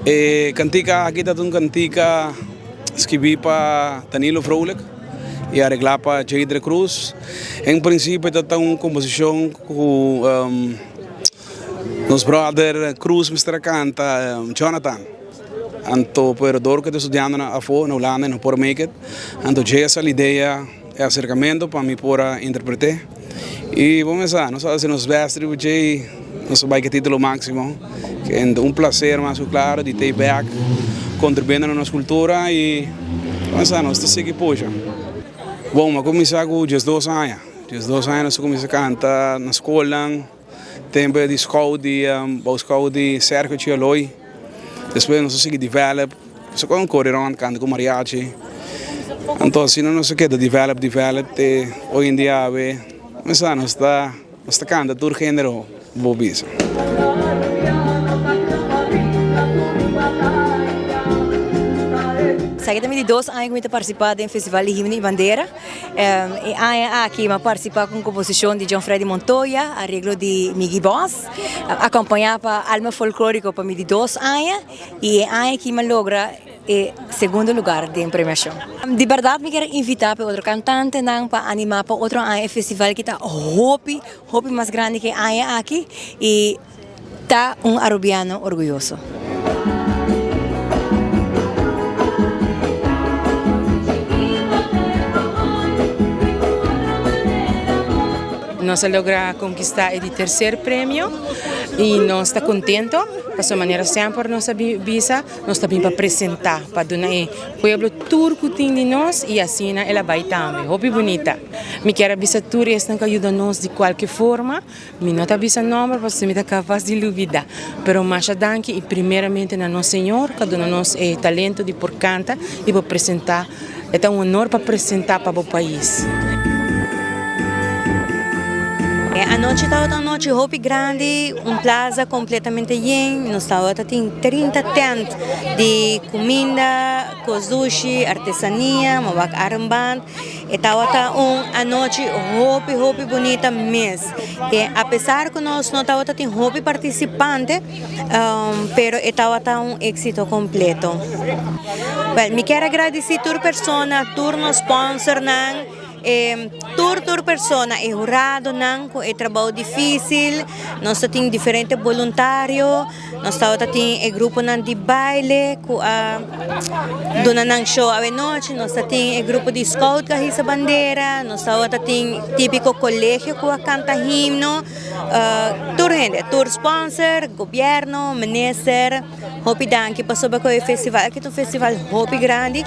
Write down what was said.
E kantika aki ta un kantika skibí pa Danilo Vrolijk i areglá pa Jadre Cruz. En prinsipio ta ta un komposishon ku nos bròder Cruz mester a kanta, Jonathan. Anto pero dor ku e ta studiando na afó na Hulanda e no por make it. Anto Jay a sali idea e aserkamentu pa mi por a interpret'é. I bo mesa nos a hasi nos bèst riba dje i nos a bai ku e titulo máksimo. Kende un plaser mas ku klaro di ta bèk kontribuyendo na nos kultura i bo mesa nos ta sigui pusha. Bon, mi a kuminsá ku diesdos aña. 12 aña nos a kuminsá kanta na skolnan. Tempu di scout di bou scout di Sergio Chioloy. Despues nos a sigui develop. Nos a kon kore rond kanta ku mariachi. Anto asina nos a keda develop develop te hoy en dia awe. Mesa nos ta nos ta kanta tur genero bo bisa. Esaki ta mi di dos aña ku mi ta partisipá den Festival di Himno i Bandera. E aña aki mi a partisipá ku un komposishon di John Freddy Montoya, areglo di Miggy Bos, akompañá pa Alma Folklóriko pa mi di dos aña i e aña aki mi a logra e segundo lugar den premiashon. Di bèrdat mi kier invitá pa e otro kantantenan pa animá pa otro aña e festival ki ta hopi, hopi mas grandi ku e aña aki i Ta un Arubiano orguyoso. Nos a logra conquista e di tercer premio y nos ta contento pasobra manera semper nos a bisa nos ta bin pa presenta pa duna e pueblo tur cu tin di nos y asina el a bay tambe hopi bunita. Mi kier a bisa tur esnan cu a yuda nos di cualke forma. Mi no ta bisa nomber pasobra mi ta kapas di lubida, pero masha danki y primeramente na nos Señor cu a duna nos e talento di por canta y por presenta. E ta un honor pa presenta pa bo pais. E anochi tabata un nochi hopi grandi, un plaza completamente yen, nos tabata tin 30 tent di cuminda, cos dushi, artesania, mawak armband. E tabata un anochi hopi hopi bunita mes. E apesar ku nos no tabata tin hopi partisipante, pero e tabata un éksito kompleto. Wèl, mi kier a gradisí tur persona, tur nos spònsernan, e tur tur persona, e huradonan ku e trabou difísil. Nos ta tin diferente boluntario. Nos tabata tin e gruponan di baile ku a duna nan show awenochi, nos ta tin e grupo di scout ku a hisa bandera, nos tabata tin tipiko kolegio ku a kanta himno, tur hende, tur sponsor, gobierno, minister, hopi danki pasobra ku e festival aki ta un festival hopi grandi.